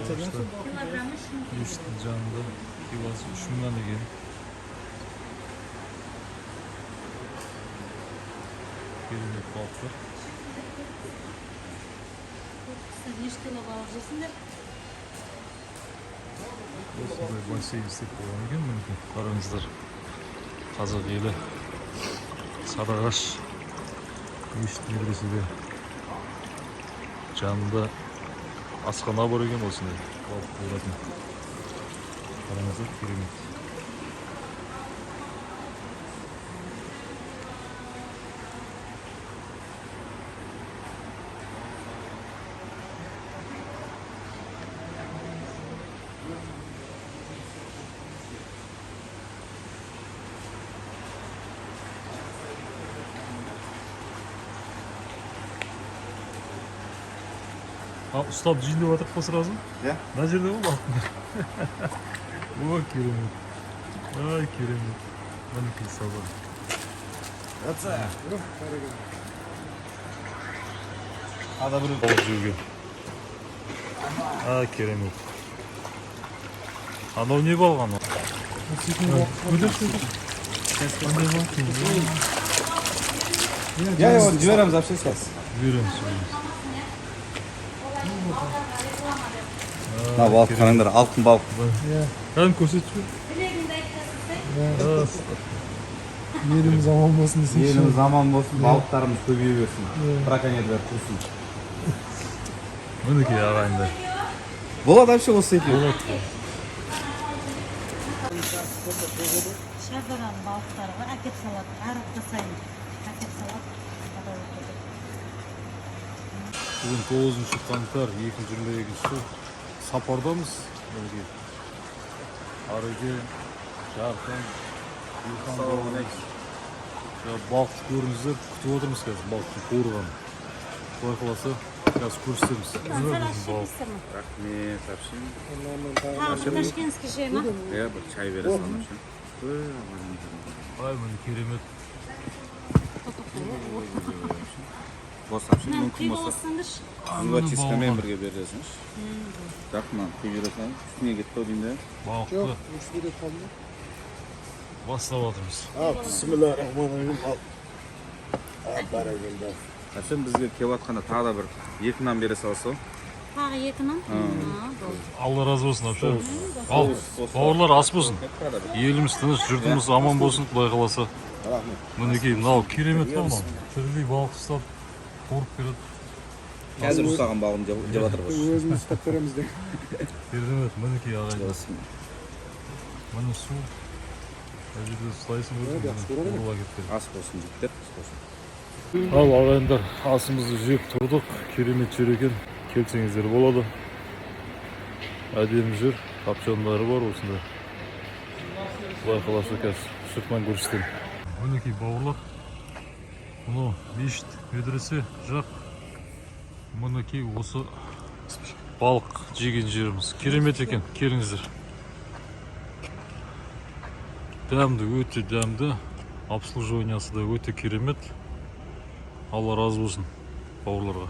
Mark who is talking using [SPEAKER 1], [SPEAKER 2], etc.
[SPEAKER 1] Сарыағашта
[SPEAKER 2] Килограммы 3000 теңге.
[SPEAKER 1] Мешіттің жанында, килосы 3000-нан екен. Керемет балықтар.
[SPEAKER 2] Неше кило балық жейсіңдер?
[SPEAKER 1] Осындай бассейн істеп қойған екен, мінекей, қараңыздар. Қазақ елі, Сарыағаш, мешіт, медреседе жанында асхана бар екен, осындай балық қуыратын. Қараңыздар, керемет. А, ұстап жейін деп жатырық па сразу?
[SPEAKER 3] Иә.
[SPEAKER 1] Мына жерде ғой балықтың. О, керемет. Ай, керемет. Мінекей, сазан.
[SPEAKER 3] Ада бір.
[SPEAKER 1] Балық жеуге. А, керемет. Анау не балық анау? Көтерші. Қандай балық?
[SPEAKER 3] Иә, иә, оны жібереміз вообще сейчас.
[SPEAKER 1] Жібереміз, жібереміз.
[SPEAKER 3] Мына балық қараңдар, алтын балық.
[SPEAKER 1] Кәдімгі көрсетші.
[SPEAKER 2] Тілегіңді айтасың.
[SPEAKER 4] Еліміз аман болсын десеңші.
[SPEAKER 3] Еліміз аман болсын, балықтарымыз көбейе берсін. Браконьерлер құрсын.
[SPEAKER 1] Мінекей, ағайындар.
[SPEAKER 3] Болады вообще осы екеуі.
[SPEAKER 1] Болады.
[SPEAKER 2] Шардараның балықтары ғой, әкеп салады. Әр апта сайын әкеп салады. Адам өтеді.
[SPEAKER 1] Бүгін 9 қаңтар 2022 жыл, сапардамыз. Мінекей. Ареке, Жарқын, Илхан бауырымыз. Жаңа балықты көріңіздер, күтіп отырмыз қазір балықтың қуырғанын. Құдай қаласа, қазір көрсетеміз.
[SPEAKER 2] Сәл ас жейсіздер ме?
[SPEAKER 3] Рахмет, вообще.
[SPEAKER 2] Тағы бір ташкентский шай ма?
[SPEAKER 3] Иә, бір чай бере салыңыз вообще.
[SPEAKER 1] Ай, міне, керемет.
[SPEAKER 3] Бос вообще
[SPEAKER 2] Мынаны
[SPEAKER 3] мүмкін
[SPEAKER 2] құйып
[SPEAKER 3] болса.
[SPEAKER 2] алсаңдаршы.
[SPEAKER 3] Зубочисткамен бірге бересіңізші. Жақыннан құйып жібере салыңыз. Үстіне кетті ау деймін де.
[SPEAKER 1] Балықты
[SPEAKER 4] Жоқ, үстіне қалды.
[SPEAKER 1] бастап жатырмыз.
[SPEAKER 5] Бисмиллахиррахманиррахим. Ал. Бәрекелді.
[SPEAKER 3] Әсем, бізге келіп жатқанда тағы да бір екі нан бере салса.
[SPEAKER 2] Тағы екі нан. А, болды.
[SPEAKER 1] Алла разы болсын, вообще. Ал, бауырлар, ас болсын. Еліміз тыныш, жұртымыз аман болсын, құдай қаласа.
[SPEAKER 5] Рахмет.
[SPEAKER 1] Мінекей, мынау керемет қой мынау. Тірідей балық ұстап, қуырып береді.
[SPEAKER 3] Қазір ұстаған балығын жеп жатыр ғой.
[SPEAKER 4] Өзіміз ұстап береміз деп.
[SPEAKER 1] Керемет, мінекей, ағайындар. Міне, су. Мына жерде ұстайсың өзің,
[SPEAKER 4] Жақсы көреді.
[SPEAKER 1] қуырып әкеліп береді.
[SPEAKER 3] Ас болсын, жігіттер, ас болсын.
[SPEAKER 1] Ал, ағайындар, асымызды жеп тұрдық. Керемет жер екен. Келсеңіздер болады. Әдемі жер, тапжандары бар осындай. Құдай қаласа, қазір сыртынан көрсетемін. Мінекей, бауырлар. Мынау мешіт, медресе жақ. Мінекей, осы балық жеген жеріміз. Керемет екен, келіңіздер. Дәмді, өте дәмді. Обслуживаниясы да өте керемет. Алла разы болсын бауырларға.